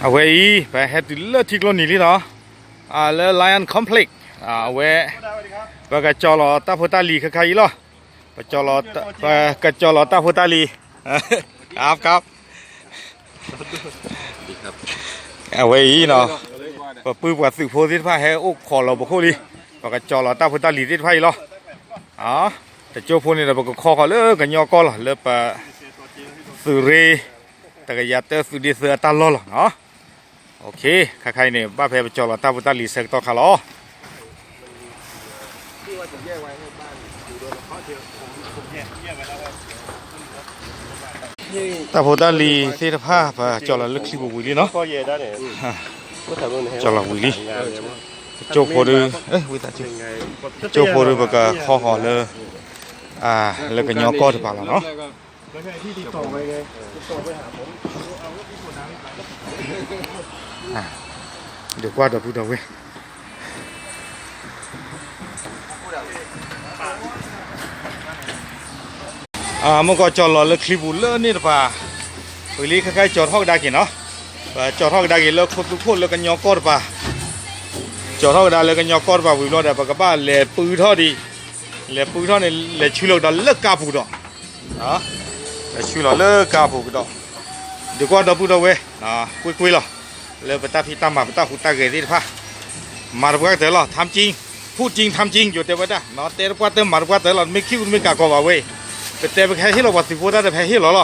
အဝဲအံၤ ပဟဲတုၤလၢထံကျိနံၤလံနီၤ, လၢ Lion Complex အဝဲ ပကကၠီလီၤတၢ်ဖိတၢ်လံၤခဲခါအံၤလီၤ. ပ ပကကၠီလီၤတၢ်ဖိတၢ်လံၤ အဝဲအံၤနီၤ, ပပုၢ်ပှၤသုးဖိသ့ၣ်တဖၣ်ဟဲအိၣ်ခိးလီၤပခိၣ်လံ, ပကကၠီလီၤတၢ်ဖိတၢ်လံၤသ့ၣ်တဖၣ်အံၤလီၤ. တကၠိဖိန့ၣ်ဒီး ပကခီဃီၤလၢကညီကီၢ်လီၤ, လၢပ သုးရ့ တကယၤတၢ သုးဒ့သၢအတၢ်လီၢ်လီၤနီၤ. ခဲခါအံၤန့ၣ် ဘၣ်ဖဲပကၠီလီၤတၢ်ဖိတၢ်လံၤဆၢကတီၢ်ခါလီၤ. တၢ်ဖိတၢ်လံၤသ့ၣ်တဖၣ် ပကၠီလီၤလၢချံပူၤဝံၤလံနီၤ, ကၠီလီၤဝံၤလံ. ကၠိဖိဒီး ကၠိဖိဒီး ပကခီဃီၤလၢ လၢကညီကီၢ်တပၤလီၤနီၤ. ဒုးကွၢ်ဒီပုၢ်ဒီဝဲၢ် မ့ၢ်ကီၢ်ကၠီလီၤလၢချံပူၤလၢန့ၣ်တပၤ, ဝံၤလံခဲခါကၠီထီၣ်ကဒါက့ၤနီၤ, ပကၠီထီၣ်ကဒါက့ၤလၢခိသူခိၣ်လၢကညီကီၢ်တပၤ, ကၠီထီၣ်ကဒါလၢကညီကီၢ်တပၤဝံၤဘျီဒီး ပကဘၣ်လဲၤပုထီၣ်ဒံး, လဲၤပုထီၣ်န့ၣ် လဲၤဆူလီၤကဒီးလၢကါပူၤဒီး လဲၤဆူလီၤလၢကါပူၤကဒီး, ဒုးကွၢ်ဒီပုၢ်ဒီဝဲၢ် ကွ့ၢ်ကွ့ၢ်လီၤ, လၢပတၢ်ဖံးတၢ်မၤ ပတၢ်ဟူးတၢ်ဂဲၤသ့ၣ်တဖၣ်, မၤတပှၢ်ကတၢၢ်လီၤ, ထမ်းကၠိၣ်, ဖူၣ်ကၠိၣ် ထမ်းကၠိၣ် ယိၤတဲဝဲဒၣ်, တဲတပှၢ်တၢၢ် မၤတပှၢ်တၢၢ်လီၤ, တမ့ၢ်ခံပူၤတမ့ၢ်ကးကီးဘၣ်ဝဲ, ပတဲပကဟဲဟ့ၣ်လီၤပှၤသုးဖိတၢ်ဒီး ပဟဲဟ့ၣ်လီၤလီၤ.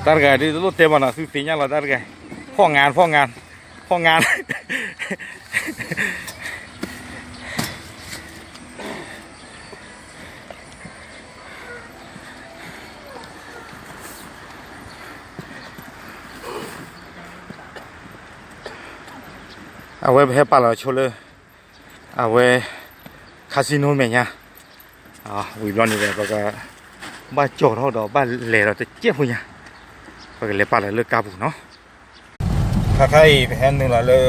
တၢ်တဂၤဒ်တလိၣ်တဲဘၣ်နီၤ, သုသ့ၣ်ညါလီၤတၢ်တဂၤ, ဖီၣ်ငါ ဖီၣ်ငါ ဖီၣ်ငါ အဝဲပဟဲပာ်လီၤဆိလၢ အဝဲ casino မဲာ်ညါ, ဝံၤဘျီန့ၣ်ဒီး ပက ဘၣ်ကၠီထီၣ်ဒီးဘၣ်လဲၤဒီးတစဲးဖိညါ, ပကလဲၤပာ်လီၤလၢကါပူၤနီၤ. ခါခါအံၤ ပဟဲနုာ်လီၤလၢ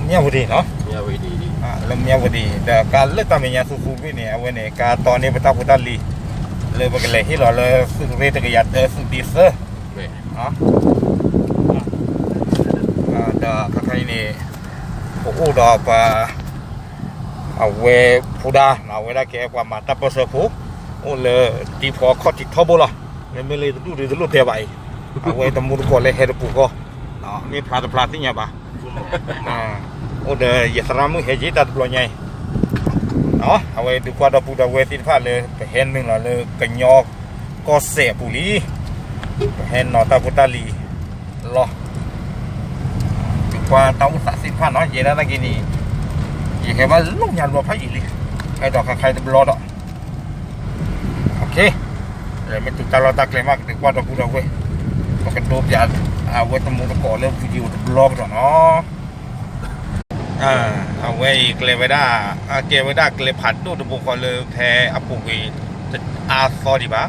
မၠၣ်ဝတံၤနီၤ, လၢမၠၣ်ဝတံၤ ဒီးကါလၢတၢ်မဲာ်ညါသူသူဘ့ၣ်န့ၣ် အဝဲန့ၣ် ကါတီန့ၢ်ပတၢ်ဖိတၢ်လံၤ လၢပကလဲၤဟ့ၣ်လီၤလၢသုးရ့တကယၤတၢ သုးဒ့သၢ ဒီးခါခါအံၤန့ၣ် ပအိၣ်ဒီးပှၤ အဝဲဖိဒါ အဝဲဒၣ်ကဲပှၤမၤတၢ်ပၢၢ်ဆၢဖိ အိၣ်လၢတံၤဖီခီၣ်ထံးထီဘိလီၤ. မ့မ့ၢ်လၢတဒူၣ်ဒုးတလိၣ်တဲဘၣ်အံၤ အဝဲတမူတကိးလၢဟဲတပူၤဃီ မ့ၢ်ဖျါတဖျါသ့ၣ်ညါဘၣ်. အိၣ်ဒီးယသရၣ်မုၣ်ဟဲက့ၤတၢ်တဘျီညါအံၤ အဝဲဒုးကွၢ်ဒီပုၢ်ဒီဝဲၢ်သ့ၣ်တဖၣ်လၢ ပဟဲနုာ်လီၤလၢကညီကီၢ်စဲၣ်အပူၤလံ. ပဟဲနီၤတၢ်ဖိတၢ်လံၤလီၤ. ဒုးကွၢ်တၢ်အိၣ်သးသ့ၣ်တဖၣ်နီၤ, ယဲဒၣ်တၢ်က့ၤန့ၣ် ယဟဲဘၣ်လီၢ်ညါတဘျီဖးယံာ်လံ. ဟဲဒီးခါခါတဘျီဒီး မ့ၢ်တုၤတၢ်လီၢ်တၢ်ကျဲမး ကဒုးကွၢ်ဒီပုၢ်ဒီဝဲၢ်, ပကဒိပၠး အဝဲတမူတကိးလၢ video တဘျီကဒီးနီၤ. အဝဲအံၤကျဲဝဲဒၣ် အကဲဝဲဒၣ်ကျဲဖးဒိၣ်တဘိဃီလၢဖဲအပူၤကွံာ် အါသီဒံးဘၣ်.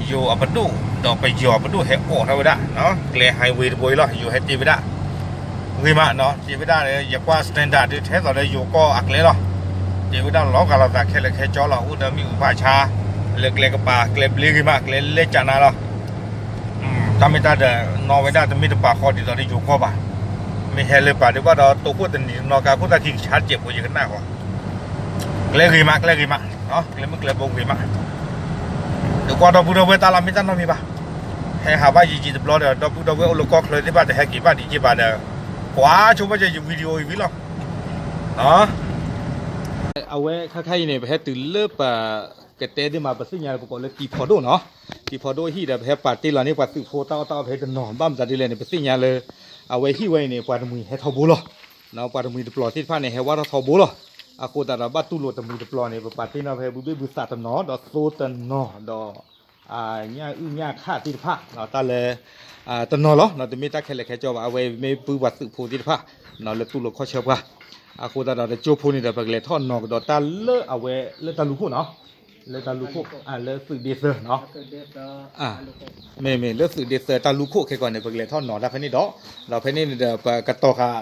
ယိၤအပဒိၣ်ဒီးပယီၤအပဒိၣ်ဟဲအိးထီၣ်ဝဲဒၣ် ကျဲ highway တဘိအံၤလီၤ. ယိၤဟဲတ့ဝဲဒၣ် ဂ့ၤမးနီၤ, တ့ဝဲဒၣ် ယကွၢ် standard ဒုးထဲသိးလၢယိၤကီၢ်အကျဲလီၤ. တ့ဝဲဒၣ်လီၤဂာ်လိာ်သးခဲလၢာ်ခဲဆ့လီၤ. အိၣ်ဒီးမ့ၣ်အူဖးဆါ လၢကျဲကပၤ ကျဲဘျ့ဂ့ၤမး ကျဲလဲၢ်ကနါလီၤ. တၢ်မ့ၢ်တၢ်ဒီး နီၣ်ဝဲဒၣ်တမ့ၢ်တပာ်ဃီဒ်သိးလၢယိၤကီၢ်ဘၣ်. မ့ၢ်ဟဲလၢပာ်ဒုးဘၣ်ဒီး တိခိၣ်တနံၤတနီၤကါခိၣ်သၣ်ခံကဆါတစဲးဖိယကနၣ်ဃီ ကျဲဂ့ၤမး ကျဲဂ့ၤမး, ကျဲမုၢ်ကျဲဘိဂ့ၤမး. ဒုးကွၢ်ဒီပုၢ်ဒီဝဲၢ် တၢ်လီၢ်မ့ၢ်တၢ်နီတမံၤဘၣ်. ဟဲဟးဘၣ်ယံာ်ယံာ်တဘျီဒီး ဒီပုၢ်ဒီဝဲၢ်အိၣ်လၢကီၢ်ချၢသ့ၣ်တဖၣ်တဟဲက့ၤဘၣ်ဒံးက့ၤဘၣ်ဒီး ကွၢ်ဆိဘၣ်ယ video အံၤဝံၤလီၤ. အဝဲခါခါအံၤန့ၣ် ပဟဲတုၤလၢပ ကတဲသ့ၣ်မး ပသ့ၣ်ညါလၢပကိးလၢတံၤဖီဒိၣ်နီၤ, တံၤဖီဒိၣ်ဟံၣ်ဒီး ပဟဲပာ်တ့ၢ်လီၤန့ၢ်ပှၤသုးဖိတၢ်အီၣ်တၢ်အီဖဲတနီၤ ဘၣ်မတၤဒ်လဲၣ်န့ၣ် ပသ့ၣ်ညါလၢ အဝဲဟံၣ်ဝဲအံၤန့ၣ် ပှၤတမှံၤဟဲထီဘိလီၤ. ပှၤတမှံၤတပျီၤသ့ၣ်တဖၣ်န့ၣ် ဟဲဝဲထီၣ်ထီဘိလီၤ. အဃိသတးဒီး ဘၣ်တူၢ်လိာ်တမှံၤတပျီၤန့ၣ် ပပာ်တ့ၢ်နီၣ်ဖဲဘုဘ့ၣ်ဘုသးတနီၤ ဒီးသိတနီၤ ဒီး ညၣ်အုၣ်ညၣ်ခၣ်သ့ၣ်တဖၣ် တၢ်လၢ တနီၤလီၤ. တမ့ၢ်တၢ်ခဲလၢာ်ခဲဆ့ဘၣ်. အဝဲမ့ၢ်ပုၢ်ပှၤသုးဖိသ့ၣ်တဖၣ် လၢတူၢ်လိာ်ခီၣ်ဆၢပှၤ. အဃိသတးဒီး တကၠိဖိန့ၣ်ဒီး ပကလဲၤထီၣ်နီၤကဒီးတၢ်လၢအဝဲလၢတၢ်လူၢ်ခိၣ်နီၤ, လၢတၢ်လူၢ်ခိၣ် လၢသုးဒ့သၢနီၤ, မ့မ့ၢ်လၢသုးဒ့သၢတၢ်လူၢ်ခိၣ်ခဲကီးန့ၣ် ပကလဲၤထီၣ်နီၤတၢ်ဖဲန့ၣ်ဒီး, ဒီးဖဲန့ၣ်န့ၣ်ဒီး ပကတီၤဃာ်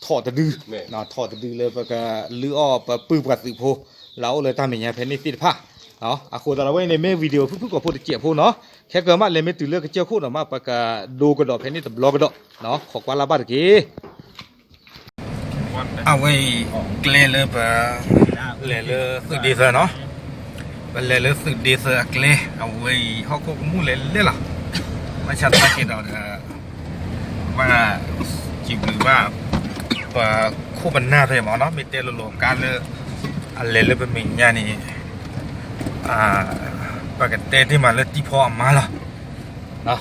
ထီၣ်တဒု, ထီၣ်တဒုလၢပကလုၢ်အီၣ်ပပုၢ်ပှၤသုးဖိ လၢအအိၣ်လၢတၢ်မဲာ်ညါဖဲန့ၣ်သ့ၣ်တဖၣ်. အဃိသတးဒီး အဝဲအံၤန့ၣ် မ့ၢ် video ဖုၣ်ဖုၣ်ကိာ်ဖိတစဲးဖိနီၤ, ခဲကၢၤမး လဲၤမ့ၢ်တုၤလၢကစၢၢ်ခိၣ်ဒီးမး ပကဒိကဒီးဖဲန့ၣ်တဘျီကဒီး, ခိးကွၢ်လၢ်ဘၣ်တက့ၢ်. အဝဲအံၤ ကျဲလၢပ လဲၤလၢသုးဒ့သၢနီၤ, ပလဲၤလၢသုးဒ့သၢအကျဲ, အဝဲအံၤ ဟီၣ်ခိၣ်ကမူၣ်လဲၤလဲၣ်လီၤ. ဘၣ်ဆၣ်သနာ်က့ဒီး ဘၣ် စံးဘျုးဘၣ် ပခိၣ်ပနၢ်ဖဲမးနီၤ, မ့ၢ်တဲလိၤလိၤကါလၢ အလဲၤလၢပမဲာ်ညါန့ၣ် ပကတဲတ့ၢ်မးလၢတံၤဖီအမါလီၤ. တံၤ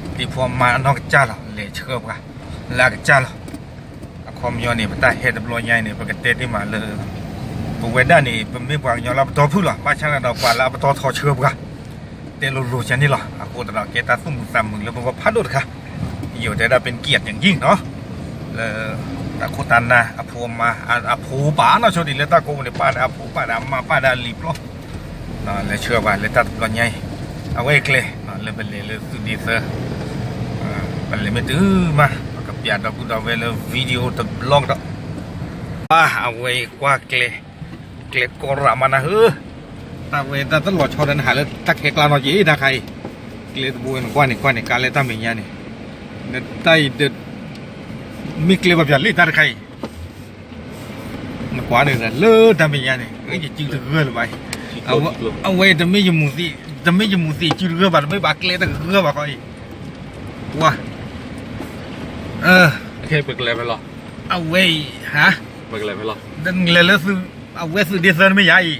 ဖီအမါအနီၢ်ကစၢ်လီၤ, လဲၤဆှၢပှၤလၢအကစၢ်လီၤ. အခီပညီန့ၣ် ပတၢ်ဟဲတဘျီညါအံၤန့ၣ် ပကတဲတ့ၢ်မးလၢ ပဝဲဒၣ်န့ၣ် ပမ့ၢ်ပှၤကညီလၢအပတီၢ်ဖုၣ်လီၤ, ဘၣ်ဆၣ်ဒီးပှၤလၢအပတီၢ်ထီဆှၢပှၤ တဲလိၤလိၤကန့ၣ်လီၤ. အဃိသတးဒီး ကဲတၢ်သူၣ်မုာ်သးမုာ်လၢပဝဲဖးဒိၣ်တခါ, ယိၤတဲဒၣ်ပ့ၢ်ကံၣ်အတကံၣ်နီၤ, လၢ တၢ်ခိၣ်တၢ်နၢ် အဖိအမါ အဖိပာ်နီၢ်ဆိဒံးလၢတၢ်ကိးပူၤန့ၣ် ပာ်ဒီးအဖိ ပာ်ဒီးအမါ ပာ်ဒီးအလံၤပျီ လဲၤဆှၢပှၤလၢတၢ်တဘျီညါအံၤ, အဝဲအကျဲ လၢပလဲၤလၢသုးဒ့သၢ, ပလဲၤမ့ၢ်တုၤမး ပကပျးဒီပုၢ်ဒီဝဲၢ်လၢ video တဘျီကဒီး, ပၢ် အဝဲအံၤကွၢ်ကျဲ ကျဲကီရးမးနၤဧၢ, တၢ်ဝဲတၢ်တလီၤဆီဒီးနဟးလၢတၢ်ခဲကျါနီၤက့ၤတၢ်ခါအံၤ, ကျဲတဘိဝဲနကွၢ်န့ၣ် ကွၢ်န့ၣ် ကါလၢတၢ်မဲာ်ညါန့ၣ်, နတၢ်အံၤ မ့ၢ်ကျဲပှၤပျးလံတၢ်တခါအံၤ နကွၢ်န့ၣ် လၢတၢ်မဲာ်ညါန့ၣ် ယစုတဂၢၢ်လၢၤဘၣ်အံၤ, အဝဲတမ့ၢ်ယမူၤသံ, တမ့ၢ်ယမူၤသံစုတဂၢၢ်ဘၣ်, တမ့ၢ်ဘၣ်ကျဲတဂၢၢ်ဘၣ်ဃီအံၤ, ဝါ, အဝဲအံၤ, ဟါ, လဲၤလၢသုး, အဝဲသုးဒ့သၢတမ့ၢ်ယၤ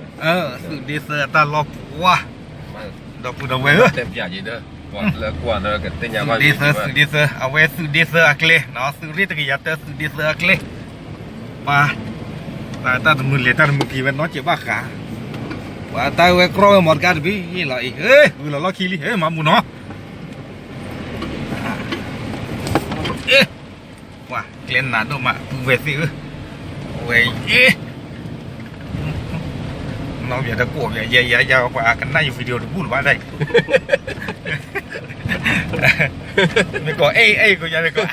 အံၤ, သုးဒ့သၢအတၢ်လီၢ်ပှၤ, ဒီပုၢ်ဒီဝဲၢ်ဧၢ သုးဒ့သၢ, သုးဒ့သၢ, အဝဲသုးဒ့သၢအကျဲနီၤ, သုးရ့ၣ်တကယၤတၢ သုးဒ့သၢအကျဲ, ပၢ်, တၢ်တမုာ်လဲၤတၢ်တမုာ်က့ၤဝဲနီတစဲးဘၣ်ဃး, ပှၤတၢ်ဝဲကြီဝဲမၤတကါတဘ့ၣ်လီၤအံၤ, ဂုာ်လီၤလီၢ်ခံလံ ဟဲမၤမူနီၤ, ပှၤကျဲနးဒိၣ်မး ပုၢ်ဝဲၢ်သ့ၣ်ဧၢ, ဝဲအံၤ နီၢ်ပၠးတကိးပၠး ယဲယဲယဲ ပှၤကနၣ်ယ video တဘူၣ်လၢၤဘၣ်ဒၣ်အံၤ, မ့ၢ်ကိးအဲၣ်အဲၣ်ကိးယၤန့ၣ်ကိး,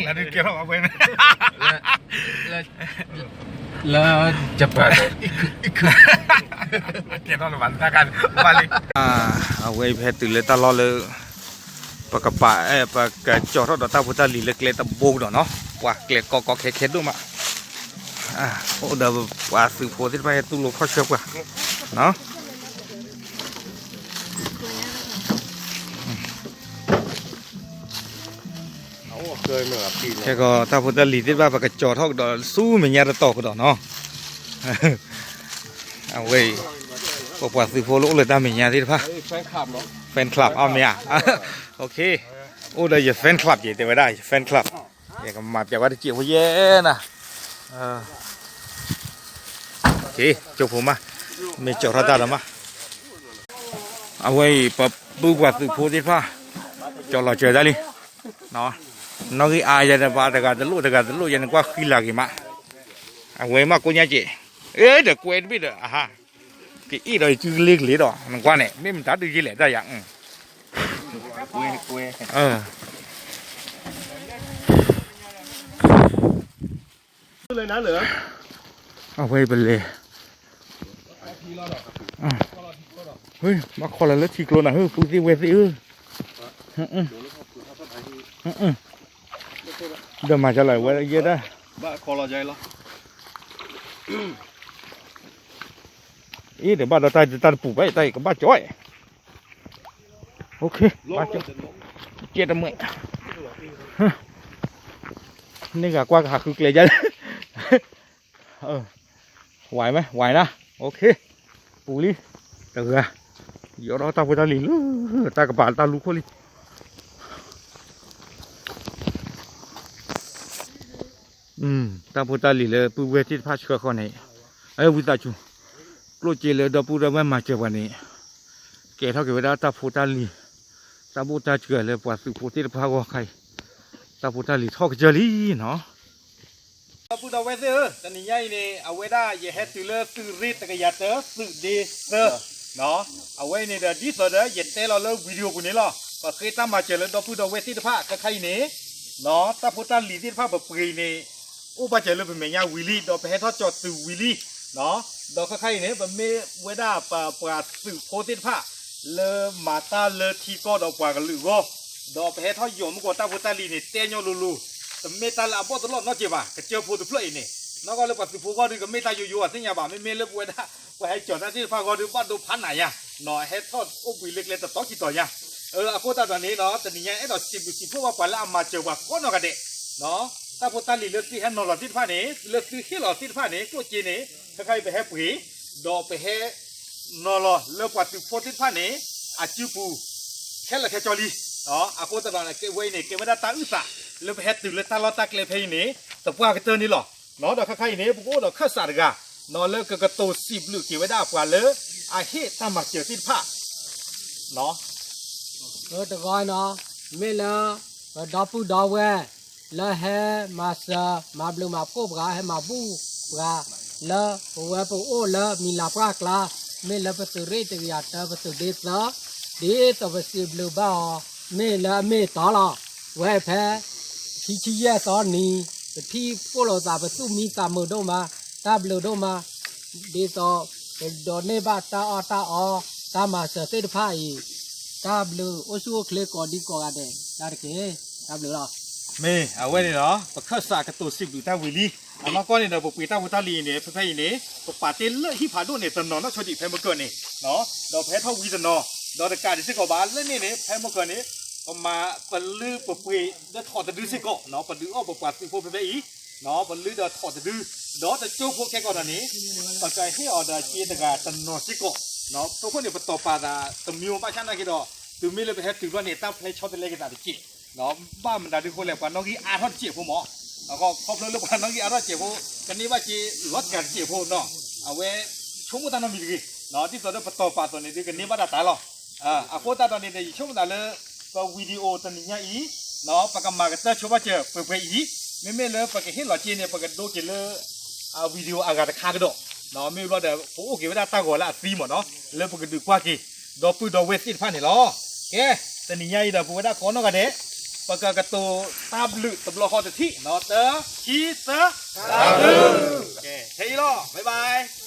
လီၤဒုးကဲထီၣ်ဘၣ်ဝဲ, လၢ Japan ကဲထီၣ်လၢၤဘၣ်တၢ်ခါန့ၣ် ဘၣ်လံ, အဝဲအံၤဖဲတုၤလၢတၢ်လီၢ်လၢ ပကပာ်အဲၣ် ပကကၠီၤထီၣ်ဒီးတၢ်ဖိတၢ်လံၤလၢကျဲတဘိကဒီးနီၤ, ပှၤကျဲကီကီခဲခဲဒိၣ်မး, အိၣ်ဒီးပှၤသုးဖိသ့ၣ်တဖၣ်ဟဲတူၢ်လိာ်ခီၣ်ဆၢပှၤနီၤ, ခဲကီးတၢ်ဖိတၢ်လံၤသ့ၣ်တဖၣ် ပကကၠီၤထီၣ်ကဒီးဆူမဲာ်ညါတတီၤကဒီးနီၤ, အဝဲအံၤ ပပှၤသုးဖိလၢအိၣ်လၢတၢ်မဲာ်ညါသ့ၣ်တဖၣ်, fan club အီၤမ့ၢ်ဧါ, အိၣ်ဒီးယ fan club ယတဲဝဲဒၣ်ယ fan club, ယကမၤပျးဝဲတစဲးဖိယဲနၤ, ကၠိဖိမး, မ့ၢ်ကၠီၤထီၣ်တၢ်ဒီးမး, အဝဲအံၤ ပပုၢ်ပှၤသုးဖိသ့ၣ်တဖၣ် ကၠီၤလီၤစၢၤတၢ်လံ, နီၢ်ဂံၢ်အါယၤတဘၣ် တဂၤတလိၣ်တဂၤတလိၣ် ယနကွၢ်ဃံလၤဂ့ၤမး, အဝဲမးကိးညါက့ၤ, အ့ ဒီးကွဲတဘ့ၣ်ဒီး အဟါ, ကအ့ၣ်ဒီးယစုကလ့ကလ့ဒီး နကွၢ်န့ၣ် မ့ၢ်မတၤဒုးယလဲၣ်တၢ်ယၤ, အဝဲပလဲၤ, ဘၣ်ခီလၢလၢထံကျိနၤ ဟၢ ပုၢ်သ့ၣ်ဝဲၢ်သ့ၣ်ဧၢ, ဒီးမၤကလၢဝဲယဲဒၣ်, အ့ၣ် ဒီးဘၣ်ဒီးတၢ်တပူၤဘၣ် တၢ်အံၤကဘၣ်ကၠီၤ, ကဲတမှဲ, န့ၢ်ဂၤကွၢ်ကဟးဃုကျဲယါ, ဝဲမ့ၢ်ဝဲနၤ, ပူၤလံ, တဂၤ, ယီၤဒီးတၢ်ဖိတၢ်လံၤလၢ တၢ်ကပၤတၢ်လူၤခိၣ်လံ. တၢ်ဖိတၢ်လံၤလၢပုၢ်ဝဲၢ်သ့ၣ်တဖၣ်ဆှၢဃီန့ၣ်, ဝံသးစူၤ, ကျိၣ်စ့လၢဒီပုၢ်ဒီဝဲၢ်မၤစၢၤပှၤန့ၣ်, ကဲထီၣ်က့ၤဝဲဒၣ်တၢ်ဖိတၢ်လံၤ, တၢ်ဘိၣ်တၢ်စှၤလၢပှၤသုးဖိသ့ၣ်တဖၣ်အဂီၢ်ခါအံၤ, တၢ်ဖိတၢ်လံၤထီၣ်ကစၢၢ်လံနီၤ. ဒီပုၢ်ဒီဝဲၢ်သ့ၣ်ဧၢ, တနံၤညါအံၤန့ၣ် အဝဲဒၣ်ယဟဲတုၤလၢသုးရ့ၣ်တကယၤတၢ သုးဒ့သၢ, အဝဲအံၤန့ၣ်ဒီး ဒ်သိးဒီး ယတဲလီၤလၢ video ပူၤန့ၣ်လီၤ. ပဃ့တၢ်မၤစၢၤလၢဒီပုၢ်ဒီဝဲၢ်သ့ၣ်တဖၣ်ခဲခါအံၤန့ၣ်, တၢ်ဖိတၢ်လံၤသ့ၣ်တဖၣ်ပပှ့ၤအံၤန့ၣ် အိၣ်ဘၣ်စၢၤလၢပမဲာ်ညါဝံၤလံ ဒီးပဟဲထီၣ်ကၠီၤတုၤဝံၤလံ, ဒီးခဲခါအံၤန့ၣ် ပမ့ၢ်ဝဲဒၣ်ပ ပှၤသုးဖိသ့ၣ်တဖၣ် လၢမၤတၢ်လၢထံကီၢ်ဒီးပှၤကလုာ်အဂီၢ်, ဒီးပဟဲထီၣ်ယီၤမုၢ်ကီးတၢ်ဖိတၢ်လံၤန့ၣ် တဲညီလိၤလိၤ, တမ့ၢ်တၢ်လၢအဘီၣ်တလီၢ်နီတစဲးဘၣ်, ကစၢၢ်ဖိတဖျၢၣ်အံၤန့ၣ် နီၢ်ကီၢ်လၢပှၤသုးဖိဂီၢ်ဒုး ကမ့ၢ်တၢ်ယိယိအသ့ၣ်ညါဘၣ်, မ့မ့ၢ်လၢပဝဲဒၣ် ပှၤဟဲကၠီၤတၢ်သ့ၣ်တဖၣ်ဂီၢ်ဒုး ဘၣ်ဒိဖးနးညါ, ဟဲထီၣ်အိၣ်ဘှံးလၢကျဲတတီခံတီၤညါ, အဃိသတးဒီးန့ၣ် တနံၤညါအဲၣ်ဒိးစံးဘျုးစံးဖှိၣ်ဘၣ် ပှၤလၢအမၤစၢၤပှၤကိးနီၢ်ဂၤဒဲး, တၢ်ဖိတၢ်လံၤလၢသုဟဲနီၤလီၤသ့ၣ်တဖၣ်န့ၣ် လၢသုဟ့ၣ်လီၤသ့ၣ်တဖၣ်န့ၣ် ကျိၣ်စ့န့ၣ် ခဲခါအံၤပဟဲပှ့ၤ, ဒီးပဟဲ နီၤလီၤလၢပှၤသုးဖိသ့ၣ်တဖၣ်န့ၣ် အစုပူၤ ခဲလၢာ်ခဲဆ့လံ. အဃိသတးဒီး ကဲဝဲအံၤန့ၣ် ကဲဝဲဒၣ်တၢ်အုၣ်သး လၢပဟဲတုၤလၢတၢ်လီၢ်တၢ်ကျဲဖဲအံၤန့ၣ် သပှၢ်ကတၢၢ်န့ၣ်လီၤ. ဒီးခဲခါအံၤန့ၣ် ပကအိၣ်ဒီးခၢၣ်စးတဂၤ လၢကကတိၤစံးဘျုးက့ၤဝဲဒၣ်ပှၤလၢ အဟ့ၣ်တၢ်မၤစၢၤသ့ၣ်တဖၣ် တဂီၤနီၤ, မ့ၢ်လၢ ပဒီပုၢ်ဒီဝဲၢ် လၢဟဲမၤစၢၤ မၤဘျုးမၤဖှိၣ်ပှၤ ဟဲမၤဘူၣ်ပှၤ လၢပဝဲပအိၣ်လၢမံၤလၤပှၢ်ကျါ, မ့ၢ်လၢပသုးရ့ၣ်တကယၤတၢ ပသုးဒ့သၢ, ဒ်သိးပစံးဘျုးဘၣ်အီၤ မ့ၢ်လၢအမ့ၢ်တီလီၤ. ဝဲဖဲ ခံဆံယဲၢ်သီနံၤ ပထံၣ်ဖှိၣ်လိာ်သး ပသူၣ်မံသးမုာ်ဒိၣ်မး, တၢ်ဘျုးဒိၣ်မး ဒ်သိး ပဒိးန့ၢ်ဘၣ်တၢ်အီၣ်တၢ်အီ တၢ်မၤစၢၤသ့ၣ်တဖၣ်အံၤ, တၢ်ဘျုးအိၣ်ဆူၣ်အိၣ်ချ့ကိးဒံကိးဂၤဒဲး တၢ်တက့ၢ်. တၢ်ဘျုးလီၤ. မ့ၢ်အဝဲန့ၣ်ဒီး ပခၢၣ်စးကတိၤစံးဘျုးတၢ်ဝံၤလံ. အနီၢ်ကီၢ်န့ၣ်ဒီး ပပှ့ၤတၢ်ဖိတၢ်လံၤအံၤန့ၣ် ဖဲဖဲအံၤန့ၣ် ပပာ်တ့ၢ်လၢဟံၣ်ဖးဒိၣ်န့ၣ် တနီၤနီၢ်ဆိဒံးဖဲမုၢ်ကၢၢ်န့ၣ်, ဒီးပဟဲထီၣ်ဝံၤတနီၤ, ဒီးတကးဒံးစ့ၢ်ကီးဘၣ်လၢန့ၣ်န့ၣ် ဖဲမုၢ်ကၢၢ်န့ၣ် ပမၤပလုၢ်ပပှ့ၤဒီးထိးတဒုစ့ၢ်ကီး, ပဒုးအီၣ်ပပှၤသုးဖိဖဲဖဲအံၤ ပလုၢ်ဒီးထိးတဒု, ဒီးတကၠိဖိခဲကီးဒီးန့ၣ် ပကဟ့ၣ်အီၤဒီးစ့တဂၤတနီၤစ့ၢ်ကီး, အဃိန့ၣ် ပတီၢ်ပာ်သးတမံၤဘၣ်ဆၣ်နာ်က့ဒီး တုၤမ့ၢ်လၢပဟဲတုၤဘျီန့ၣ် တၢ်ဖျဲဆီတလဲက့ၤသးတစဲး, ဘၣ်မနုၤဒုးအဃိလဲၣ် ပှၤနီၣ်ဂံၢ်အါထီၣ်တစဲးဖိမး, အဃိခီဖျိလၢပှၤနီၣ်ဂံၢ်အါထီၣ်တစဲးဖိ ကန့ၢ်ဘၣ်စ့ လီၤတကးတစဲးဖိနီၤ, အဝဲဆိကမိၣ်တၢ်နီတမံၤတဂ့ၤ, ဒ်သိးဒီးပတီၢ်ပာ်သးန့ၣ်ဒုး ကန့ၢ်ဘၣ်ဒၣ်တၢ်လီၤ. အဃိသတးဒီးန့ၣ်ဒီး ယဆိကမိၣ်သးလၢ ပ video တနံၤညါအံၤ ပကမၤကတၢၢ်ဆိဘၣ်စၢၤပှဲၤပှဲၤအံၤ, မ့မ့ၢ်လၢပကဟ့ၣ်လီၤစ့န့ၣ် ပကဒိက့ၤလၢ အ video အဂၤတခါကဒီး, မ့ၢ်ဘျီဒီး ပအိၣ်က့ၤဝဲဒၣ်တၢ်ဂီၤလၢအသံမးနီၤ လၢပကဒုးကွၢ်က့ၤ ဒီပုၢ်ဒီဝဲၢ်သ့ၣ်တဖၣ်န့ၣ်လီၤ. ကဲ, တနံၤညါအံၤဒီး ပဝဲဒၣ်ကိးနီၢ်ဂၤဒဲး ပကကတိၤတၢ်ဘျုးတဘျီဃီတထံၣ်, တၢ ခံ သၢ, တၢ်ဘျုး, ခဲအံၤလီၤ, bye bye.